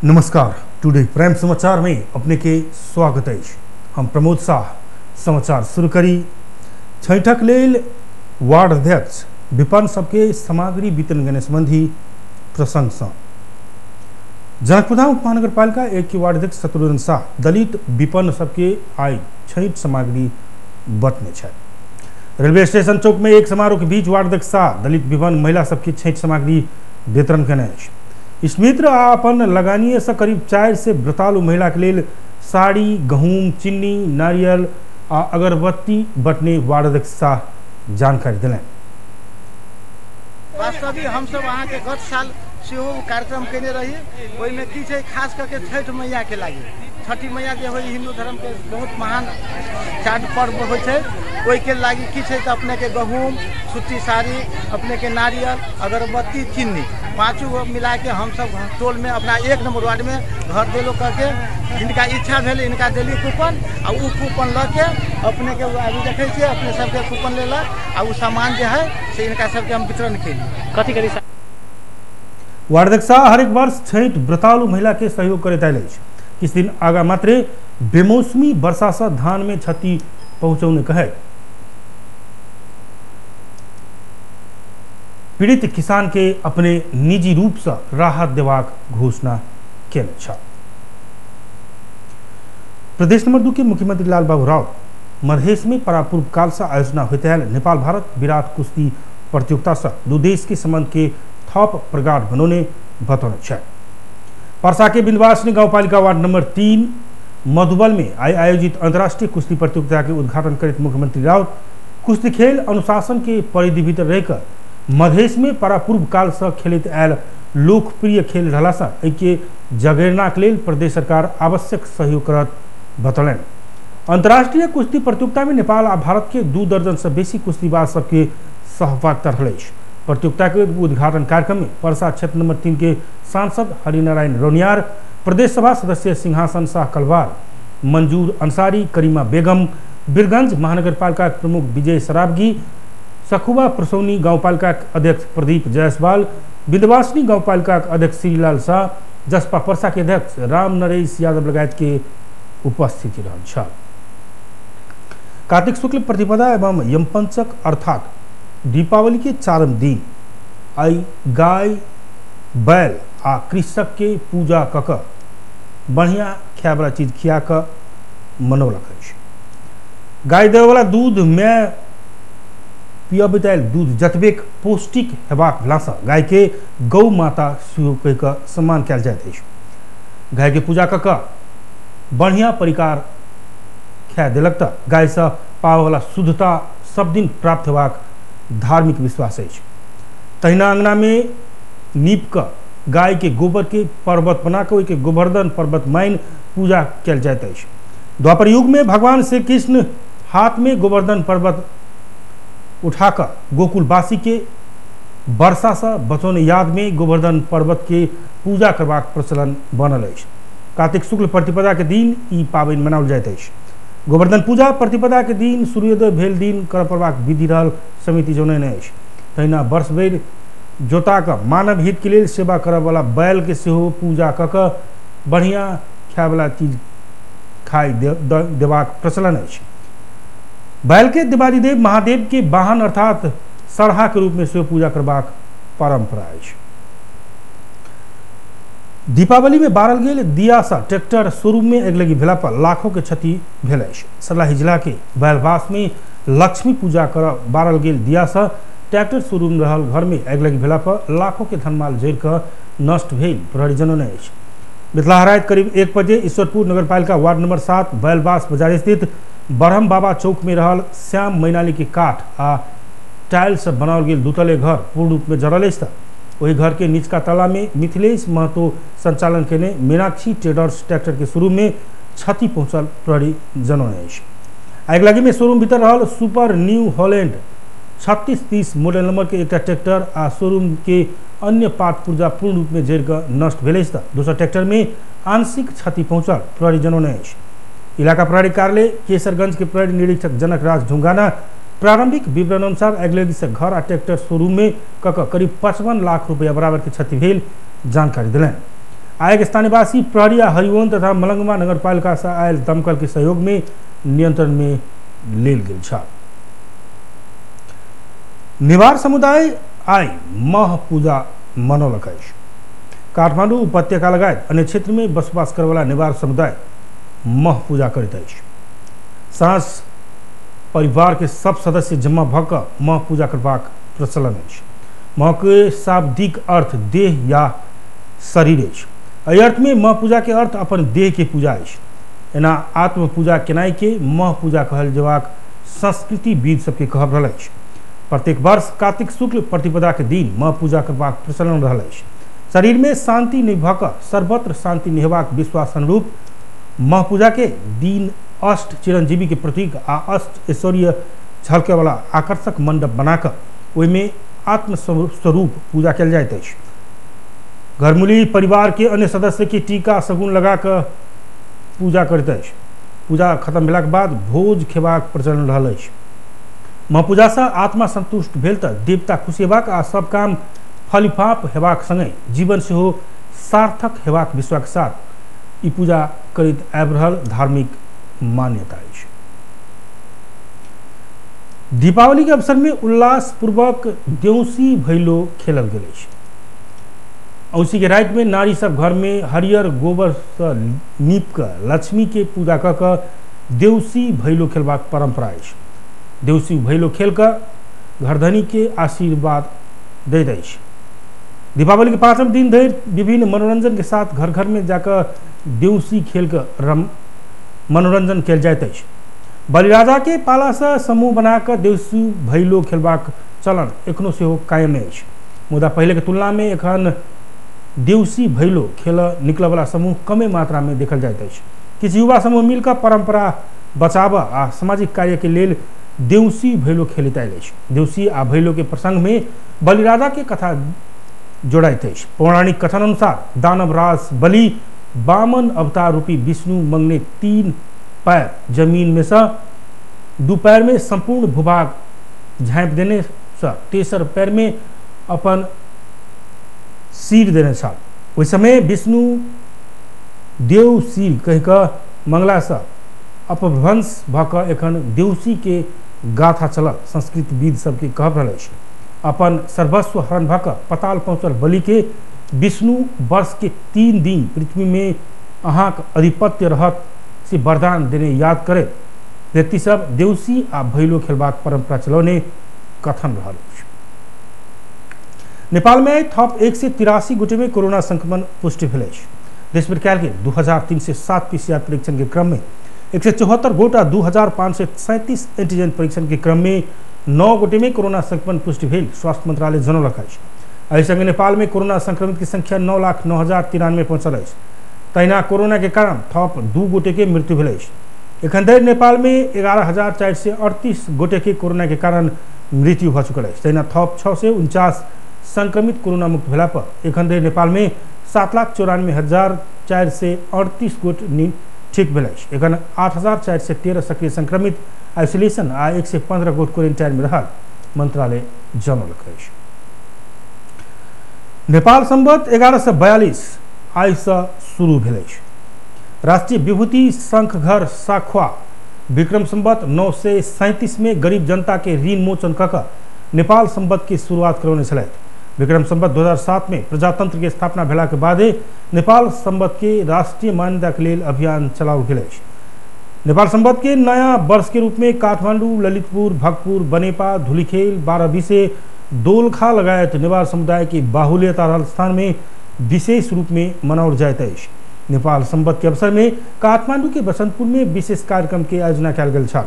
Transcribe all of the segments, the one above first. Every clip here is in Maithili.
नमस्कार, टुडे प्राइम समाचार में अपने के स्वागत अछि। हम प्रमोद शाह समाचार शुरू करी। छठक लेल वार्ड अध्यक्ष विपन्न सबके सामग्री वितरण करने संबंधी प्रसंग से जनकपुरधाम उपमहानगरपालिका एक के वार्ड अध्यक्ष शत्रुघ्न शाह दलित विपन्न सबके आई छठ सामग्री बटने छथि। रेलवे स्टेशन चौक में एक समारोह के बीच वार्ड अध्यक्ष शाह दलित विपन्न महिला सबके छठ सामग्री वितरण करने अछि। स्मित्र आ अपन लगानीय से करीब 400 व्रतालु महिला के लेल साड़ी, गहूम, चीनी, नारियल आ अगरबत्ती बटने वार्ड अध्यक्ष शाह जानकारी दिलनि। वास्तविक हमसब अहाँके गत साल सेहो कार्यक्रम केने रही। ओहिमे की छै, खास करके छठि मैया के लागि, छठि मैया जे होइ हिन्दू धर्म के बहुत महान चार पर्व होइ छै, ओहिके लागि की छै तऽ अपने के गहूम, सूती साड़ी, अपने के नारियल, अगरबत्ती, चीनी पाँचों गो मिला के हमसब टोल में अपना 1 नंबर वार्ड में घर देलो करके जिनका इच्छा भेल इनका देली कूपन आ उ कूपन लऽ के अपने के अभी देखै छियै अपने सबके कूपन लेलक आ उ सामान जे है से इनका सबके हम वितरण केली। कथी करी वार्ड अध्यक्ष शाह हरेक वर्ष छठि व्रतालु महिला के सहयोग करैत आयल अछि। किछु दिन आगा मात्रे बेमौसमी वर्षा से धान में क्षति पहुँचौने कहे पीड़ित किसान के अपने निजी रूप से राहत देबाक घोषणा केने छल। प्रदेश नंबर 2 के मुख्यमंत्री लाल बाबू राउत मधेश में परापूर्व काल से आयोजना होइत आयल नेपाल भारत विराट कुश्ती प्रतियोगिता से दू देश के संबंध के थप प्रगाढ़ बनौने बतौने छथि। परसा के बिंदवासिनी गांवपालिका वार्ड नंबर 3 मधुबल में आई आयोजित अंतर्राष्ट्रीय कुश्ती प्रतियोगिता के उद्घाटन करैत मुख्यमंत्री राउत कुश्ती खेल अनुशासन के परिधि भीतर रहकर मधेश में परापूर्व काल से खेलैत आयल लोकप्रिय खेल रहला से एहिके जगेरना के लेल प्रदेश सरकार आवश्यक सहयोग करत बतौलनि। अंतर्राष्ट्रीय कुश्ती प्रतियोगिता में नेपाल आ भारत के 2 दर्जन से बेसी कुश्तीबाज सबके सहभागिता रहल अछि। प्रतियोगिता के उद्घाटन कार्यक्रम में परसा क्षेत्र नंबर 3 के सांसद हरिनारायण रौनियार, प्रदेश सभा सदस्य सिंहासन शाह कलवार, मंजूर अंसारी, करीमा बेगम, बीरगंज महानगरपालिका प्रमुख विजय सरावगी, सखुबा प्रसौनी गांवपालिका अध्यक्ष प्रदीप जायसवाल, बिंदवासिनी गांवपालिका अध्यक्ष श्रीलाल शाह, जसपा परसा के अध्यक्ष राम नरेश यादव लगायत के उपस्थिति रहल छल। कार्तिक शुक्ल प्रतिपदा एवं यमपंचक अर्थात दीपावली के 4म दिन आई गाय, बैल आ कृषक के पूजा कऽ कऽ बढ़िया खायवला चीज खिया कऽ मनौलक अछि। गाय देवला दूध में पियबैत आयल दूध जतबेक पौष्टिक हेबाक भेलासँ गाय के गौ माता सेहो कहि कऽ सम्मान कयल जाइत अछि। गाय के पूजा कऽ कऽ बढ़िया परिकार खाय देलक तऽ गायसँ पाबयवला शुद्धता सब दिन प्राप्त हेबाक धार्मिक विश्वास अछि। तहिना अंगना में नीप कऽ गाय के गोबर के पर्वत बना कऽ ओहिके गोवर्धन पर्वत मानि पूजा कयल जाइत अछि। द्वापर युग में भगवान श्री कृष्ण हाथ में गोवर्धन पर्वत उठाकर गोकुलवासी के वर्षा से बचौने याद में गोवर्धन पर्वत के पूजा करबाक प्रचलन बनल अछि। कार्तिक शुक्ल प्रतिपदा के दिन ई पाबनि मनाओल जाइत अछि। गोवर्धन पूजा प्रतिपदा के दिन सूर्योदय भेल दिन कर पड़बाक विधि रहल समिति जनौने अछि। तहिना वर्ष भरि जोता कऽ मानव हित के लेल सेवा करयवला बैल के सेहो पूजा कऽ कऽ बढ़िया खायवला चीज खाइ देबाक प्रचलन अछि। बैल के देवादिदेव महादेव के वाहन अर्थात सरहा के रूप में सेहो पूजा करबाक परंपरा अछि। दीपावली में बारल गेल दिया सा ट्रैक्टर शोरूम में अगिलगी भेला पर लाखों के क्षति भेल अछि। सर्लाही जिला के बैलवास में लक्ष्मी पूजा कर बारल गेल दिया सा ट्रैक्टर शोरूम रहल घर में अगिलगी भेला पर लाखों के धनमाल जरि कऽ नष्ट भेल प्रहरी जनौने अछि। मिथिला राति करीब 1 बजे ईश्वरपुर नगरपालिका वार्ड नंबर 7 बैलवास बाजार स्थित बरहम बाबा चौक में रहल श्याम मैनाली के काठ आ टाइल से बनाओल गेल दुतले घर पूर्ण रूप में जरल अछि। ओहि घर के निचका तला में मिथिलेश महतो संचालन केने मीनाक्षी ट्रेडर्स ट्रैक्टर के शोरूम में क्षति पहुंचल प्रहरी जनौने अछि। आगिलगी में शोरूम भीतर रहल super new Holland 3630 model number के एकटा ट्रैक्टर आ शोरूम के अन्य पार्ट पुर्जा पूर्ण रूप में जरि कऽ नष्ट भेल अछि। दोसर ट्रैक्टर में आंशिक क्षति पहुंचल प्रहरी जनौने अछि। इलाका प्रहरी कार्यालय केसरगंज के प्रहरी निरीक्षक जनक राज ढुंगाना प्रारंभिक विवरण अनुसार अगिलगी से घर आ ट्रैक्टर शोरूम में कऽ करीब 55 लाख रुपया बराबर के क्षति भेल जानकारी दिलनि। आग स्थानीयवासी प्रहरी आ हरिवन तथा मलंगवा नगरपालिका से आयल दमकल के सहयोग में नियंत्रण में लेल गेल छल। नेवार समुदाय आइ मह पूजा मनौलक अछि। काठमाडौँ उपत्यका लगायत अन्य क्षेत्र में बसोबास करवाला नेवार समुदाय मह पूजा करैत अछि। साँझ परिवार के सब सदस्य जमा भऽ कऽ मह पूजा करबाक प्रचलन अछि। मह के शाब्दिक अर्थ देह या शरीर अछि। एहि अर्थ में मह पूजा के अर्थ अपन देह के पूजा अछि। एना आत्म पूजा केनाइ के मह पूजा कहल जेबाक संस्कृतिविद सबके कहब रहल अछि। प्रत्येक वर्ष कार्तिक शुक्ल प्रतिपदा के दिन मह पूजा करबाक प्रचलन रहल अछि। शरीर में शांति नहि भऽ कऽ सर्वत्र शांति नहि विश्वास अनुरूप मह पूजा के दिन अष्ट चिरंजीवी के प्रतीक आ अष्ट ऐश्वर्य झलके वाला आकर्षक मंडप बनाकर ओहिमे आत्मस्वरूप पूजा कयल जाइत अछि। घरमुली परिवार के अन्य सदस्य के टीका शगुन लगा कऽ पूजा करैत अछि। पूजा खत्म भेलाक बाद भोज खेबाक प्रचलन रहल अछि। मह पूजा से आत्मा संतुष्ट भेल तऽ देवता खुशी हेबाक आ सब काम फलिफाप हेबाक संगे जीवन सेहो सार्थक हेबाक विश्वास के साथ ई पूजा करैत आबि रहल धार्मिक मान्यता अछि। दीपावली के अवसर में उल्लास पूर्वक देउसी भैलो खेलल गेल अछि। औसी के राति में नारी सब घर में हरियर गोबर से नीप कऽ लक्ष्मी के पूजा कऽ कऽ देउसी भैलो खेलबाक परंपरा अछि। देउसी भैलो खेल कऽ घरधनी के आशीर्वाद दैत अछि। दीपावली के पाँचम दिन धरि विभिन्न मनोरंजन के साथ घर घर में जाकर देउसी खेल कऽ मनोरंजन कयल जाइत अछि। बलिराजा के पाला से समूह बनाकर देउसी भैलो खेलबाक चलन एखनो सेहो कायम अछि। मुदा पहले के तुलना में एखन देउसी भैलो खेल निकलवला समूह कमे मात्रा में देखल जाइत अछि। किछु युवा समूह मिलकर परंपरा बचाबऽ आ सामाजिक कार्य के लेल देउसी भैलो खेलैत आयल अछि। देउसी आ भैलो के प्रसंग में बलिराजा के कथा जोड़ाइत अछि। पौराणिक कथन अनुसार दानवराज बलि वामन अवतार रूपी विष्णु मंगने 3 पैर जमीन में से 2 पैर में संपूर्ण भूभाग झाँपि देने से तेसर पैर में अपन सिर देने छल। ओहि समय विष्णु देव सिर कहि कऽ मंगला से अपभ्रंश भऽ कऽ एखन देउसी के गाथा चलल संस्कृतविद सबके कहब रहल अछि। अपन सर्वस्व हरण भऽ कऽ पताल पहुँचल बलि के विष्णु वर्ष के 3 दिन पृथ्वी में अहाँक आधिपत्य रहत से वरदान देने याद करैत व्यक्ति सब देउसी आ भैलो खेलबाक परंपरा चलौने कथन रहल अछि। नेपाल में थप 183 गोटे में कोरोना संक्रमण पुष्टि भेल अछि। देशभरि कयल गेल 2307 पीसीआर परीक्षण के क्रम में 174 गोट आ 2537 एंटीजन परीक्षण के क्रम में 9 गोटे में कोरोना संक्रमण पुष्टि भेल स्वास्थ्य मंत्रालय जनौलक अछि। एहि संगे नेपाल में कोरोना संक्रमित के संख्या 9,09,093 पहुँचल अछि। तहिना कोरोना के कारण थप 2 गोटे के मृत्यु भेल अछि। एखन धरि नेपाल में 11,438 गोटे के कोरोना के कारण मृत्यु भऽ चुकल अछि। तहिना थप 649 संक्रमित कोरोना मुक्त भेला पर एखन धरि नेपाल में 7,94,438 गोट ठीक भेल अछि। एखन 8,413 सक्रिय संक्रमित आइसोलेशन आ 115 गोट क्वारेंटाइन में रहल मंत्रालय जनौलक अछि। नेपाल संवत 1142 आइ से शुरू भेल अछि। राष्ट्रीय विभूति शंखघर साखवा विक्रम संवत 937 में गरीब जनता के ऋण मोचन कऽ कऽ नेपाल संवत के शुरुआत करौने छलथि। विक्रम संवत 2007 में प्रजातंत्र के स्थापना भेला के बादे नेपाल संवत के राष्ट्रीय मान्यता के लेल अभियान चलाओल गेल अछि। नेपाल संवत के नया वर्ष के रूप में काठमांडू, ललितपुर, भक्तपुर, बनेपा, धुलीखेल, बारहबिसे, दोलखा लगायत नेवार समुदाय के बाहुल्यता रहल स्थान में विशेष रूप में मनाओल जाइत अछि। नेपाल संवत के अवसर में काठमांडू के बसंतपुर में विशेष कार्यक्रम के आयोजना कयल गेल छल।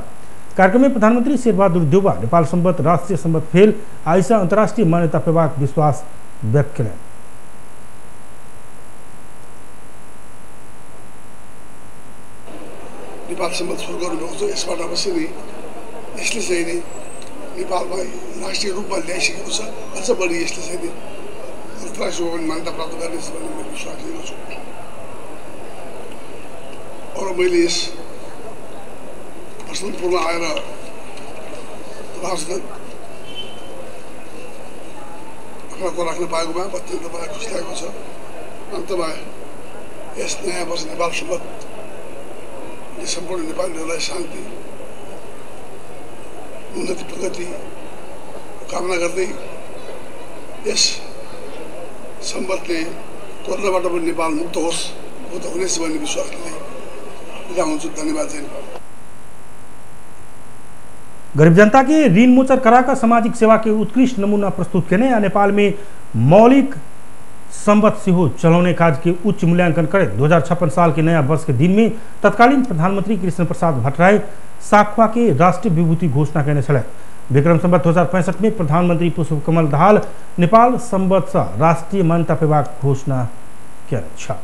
कार्यक्रम में प्रधानमंत्री शेरबहादुर देउवा नेपाल संवत राष्ट्रीय संवत भेल आइसँ अंतर्राष्ट्रीय मान्यता पेबाक विश्वास व्यक्त कयलनि। नेपाल संवत सुरु गर्नुभएको छ, यसबाट अवश्य नै यसले चाहिँ नि नेपालमा राष्ट्रिय रूपमा ल्याइसकेको छ। अझ बढी यसले चाहिँ नि अन्तर्राष्ट्रिय रूपमा पनि मान्यता प्राप्त गर्नेछ भन्ने मैले विश्वास लिएको छु। र मैले यस बसन्तपुरमा आएर तपाईँहरूसित आफ्ना कुरा राख्न पाएकोमा अत्यन्त मलाई खुसी लागेको छ। अन्तमा यस नयाँ वर्ष नेपाल सम्बत सम्पूर्ण नेपालीहरूलाई शान्ति, उन्नति, प्रगति कामना गर्दै यस सम्बतले कोरोनाबाट पनि नेपाल मुक्त होस्, मुक्त हुनेछ भन्ने विश्वास लिँदै बिदा हुन्छु। धन्यवाद। जय नेपाल। गरीब जनता के ऋण मोचन कराकर सामाजिक सेवा के उत्कृष्ट नमूना प्रस्तुत केने आ नेपाल में मौलिक संवत सेहो चलाउने काज के उच्च मूल्यांकन करैत 2056 साल के नया वर्ष के दिन में तत्कालीन प्रधानमंत्री कृष्ण प्रसाद भट्टराई साखुआ के राष्ट्रीय विभूति घोषणा केने छलथि। विक्रम संवत 2065 में प्रधानमंत्री पुष्प कमल दाहाल नेपाल संवत से राष्ट्रीय मान्यता पेबाक घोषणा केने छल।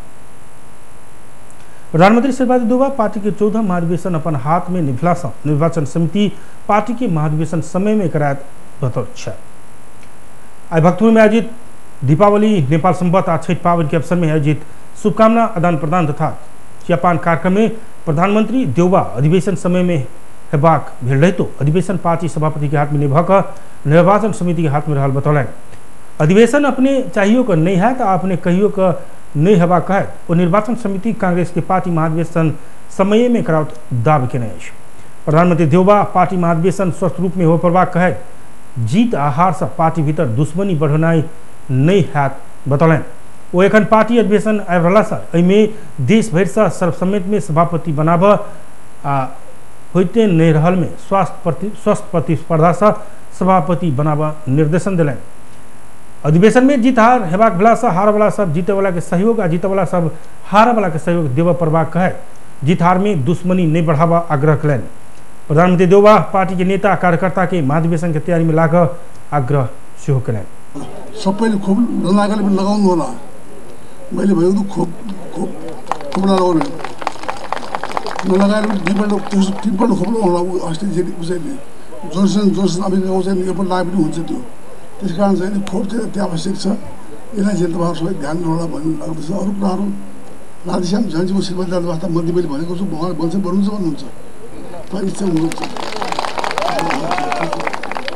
प्रधानमंत्री शेरबहादुर देउवा पार्टी के 14 महाधिवेशन अपन हाथ में निभला से निर्वाचन समिति पार्टी के महाधिवेशन समय में करायत बतौल छल। आइ भक्तपुर में आयोजित दीपावली नेपाल संवत आ छठ पावन के अवसर में आयोजित शुभकामना आदान प्रदान तथा चियापान कार्यक्रम में प्रधानमंत्री देउवा अधिवेशन समय में हेबाक भेल रहितो अधिवेशन पार्टी सभापति के हाथ में निभा कऽ निर्वाचन समिति के हाथ में रहल बतौलनि। अधिवेशन अपने चाहियो के नहीं हैत आ अपने कहियो के नहीं हेबाक कहैत ओ निर्वाचन समिति कांग्रेस के पार्टी महाधिवेशन समय में कराओत दाबी केने अछि। प्रधानमंत्री देउवा पार्टी महाधिवेशन स्वस्थ रूप में होय पड़बाक कहैत जीत आ हार से पार्टी भीतर दुश्मनी बढ़ेनाइ नहीं हैत बतौलनि। ओ एखन पार्टी अधिवेशन आबि रहला से एहिमे देश भरि से सर्वसम्मति में सभापति बनाबऽ आ होइते नहीं रहल में स्वस्थ प्रतिस्पर्धा से सभापति बनाबऽ निर्देशन देलनि। अधिवेशन में जीत हार हेबाक भेला से हारवला सब जीतवला के सहयोग आ जीतवला सब हारवला के सहयोग देबऽ पड़बाक कहैत जीत हार में दुश्मनी नहीं बढ़ाबऽ आग्रह कयलनि। प्रधानमंत्री देउवा पार्टी के नेता कार्यकर्ता के महाधिवेशन के तैयारी में लागऽ आग्रह सेहो कयलनि। सबैले खोप नलागेले पनि लगाउनु होला। मैले भनेको खोप खोप खोप नलगाउने, नलगाएर पनि दुईपल्ट तिनपल्ट खोप लगाउनु होला। अस्ति उसैले जोन्सन जोन्सन अमेरिकाको चाहिँ यो पनि लगाए पनि हुन्छ त्यो। त्यस कारण चाहिँ खोप चाहिँ अति आवश्यक छ। यसलाई चाहिँ तपाईँहरू सबै ध्यान दिनु होला भन्ने लाग्दछ। अरू कुराहरू राधेश्याम झान्जीको श्रीमती वास्ता मध्ये मैले भनेको छु, भगवान् भन्छ भन्नुहुन्छ भन्नुहुन्छ, तर इच्छा हुनुहुन्छ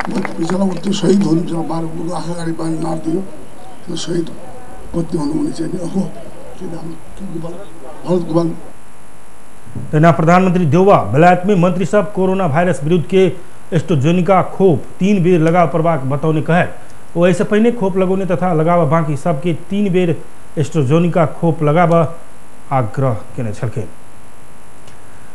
बिचरा त्यो शहीद हुनु बिचरा बाह्र आँखा अगाडि पानी मारिदियो। त्यो शहीद पत्नी हुनुहुने चाहिँ अहो भरत गोपाल। तहिना प्रधानमंत्री देउवा बेलायत में मंत्री सब कोरोना वायरस विरुद्ध के एस्ट्रोजेनिका खोप 3 बेर लगाव पड़बाक बतौने कहे ओ एहिसँ पहिने खोप लगौने तथा लगाव बाँकी सबके 3 बेर एस्ट्रोजेनिका खोप लगाबऽ आग्रह केने छलखिन।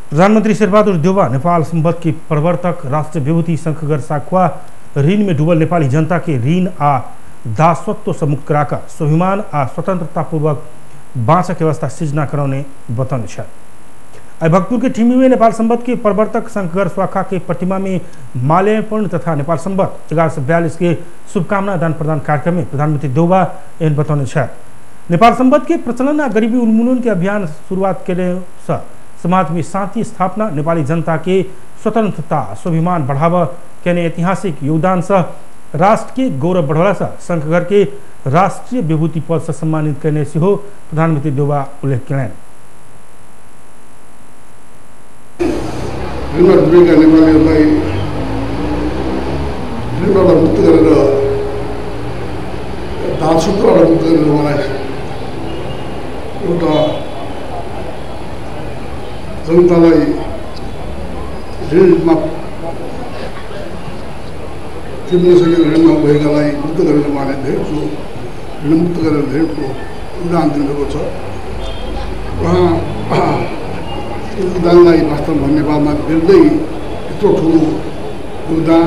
प्रधानमंत्री शेरबहादुर देउवा नेपाल संवत के प्रवर्तक राष्ट्रीय विभूति शंखगर साखुआ ऋण में डूबल नेपाली जनता के ऋण आ दासत्व से मुक्त कराकर स्वाभिमान आ स्वतंत्रतापूर्वक बाँचक व्यवस्था सृजना करौने बतौने छल। आइ भक्तपुर के ठिमी में नेपाल संवत के प्रवर्तक शंखगर स्वाखा के प्रतिमा में माल्यार्पण तथा नेपाल संवत 1142 के शुभकामना आदान प्रदान कार्यक्रम में प्रधानमंत्री देउवा एहन बतौने छल। नेपाल संवत के प्रचलन आ गरीबी उन्मूलन के अभियान शुरुआत केने से समाज में शांति स्थापना, नेपाली जनता के स्वतंत्रता स्वाभिमान बढ़ावा केने ऐतिहासिक योगदान से राष्ट्र के गौरव बढ़ौला से शंखगर के राष्ट्रीय विभूति पद से सम्मानित करने सेहो प्रधानमंत्री देउवा उल्लेख कयलनि। ऋणमा डुबेका नेपालीहरूलाई ऋणबाट मुक्त गरेर दासत्वबाट मुक्त गरेर उहाँलाई एउटा जनतालाई ऋणमा तिर्न सकेको ऋणमा गएकालाई मुक्त गरेर उहाँले धेरै ठुलो ऋणमुक्त गरेर धेरै ठुलो योगदान दिनुभएको छ। उहाँ योगदानलाई वास्तवमा नेपालमा बिर्दै यत्रो ठुलो योगदान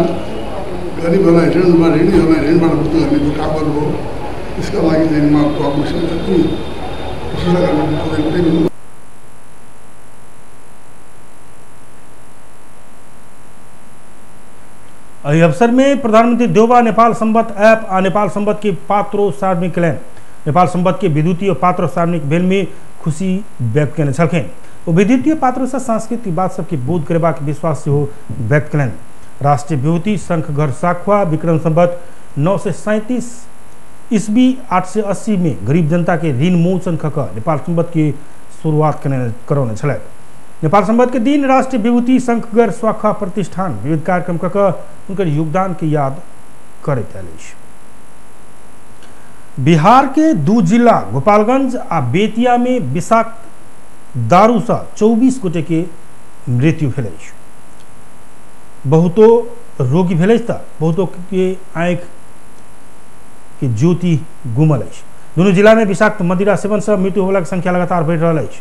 गरिबहरूलाई ऋणमा ऋणीहरूलाई ऋणबाट मुक्त गर्ने जो काम गर्नुभयो त्यसका लागि चाहिँ म जति प्रशंसा गर्नु। एहि अवसर में प्रधानमंत्री देउवा नेपाल संवत ऐप आ नेपाल संवत के पात्रो सार्वजनिक कयलनि। नेपाल संवत के विद्युतीय पात्र सार्वजनिक भेल में खुशी व्यक्त कयने छलखिन। ओ विद्युतीय पात्र से सांस्कृतिक बात सबके बोध करेबाक विश्वास सेहो व्यक्त कयलनि। राष्ट्रीय विभूति शंखघर साखुआ विक्रम संवत 937 ईस्वी 880 में गरीब जनता के ऋण मोचन कऽ कऽ नेपाल संवत के शुरुआत करौने छलथि। नेपाल संवत के दिन राष्ट्रीय विभूति शंखगर स्वाखा प्रतिष्ठान विविध कार्यक्रम कऽ कऽ हुनकर योगदान के याद करैत आयल अछि। बिहार के 2 जिला गोपालगंज आ बेतिया में विषाक्त दारू से 24 गोटे के मृत्यु भेल अछि। बहुतो रोगी भेल अछि त बहुतो के आँखि के ज्योति गुमल अछि। दुनू जिला में विषाक्त मदिरा सेवन से मृत्यु होबला के संख्या लगातार बढ़ि रहल अछि।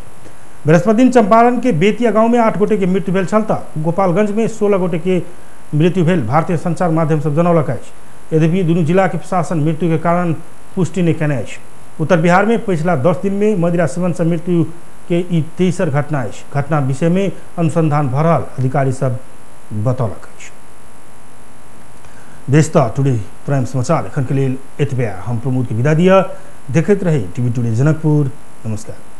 बृहस्पति दिन चंपारण के बेतिया गांव में 8 गोटे के मृत्यु भेल छल त गोपालगंज में 16 गोटे के मृत्यु भेल भारतीय संचार माध्यम सब जनौलक अछि। यद्यपि दुनू जिला के प्रशासन मृत्यु के कारण पुष्टि नहीं केने अछि। उत्तर बिहार में पिछला 10 दिन में मदिरा सेवन से मृत्यु के ई तेसर घटना अछि। घटना विषय में अनुसंधान भ रहल अधिकारी सब बतौलक अछि। देशता टुडे प्राइम समाचार एखन के लेल एतबे। हम प्रमोद के विदा दिया। देखैत रहे टीवी टुडे जनकपुर। नमस्कार।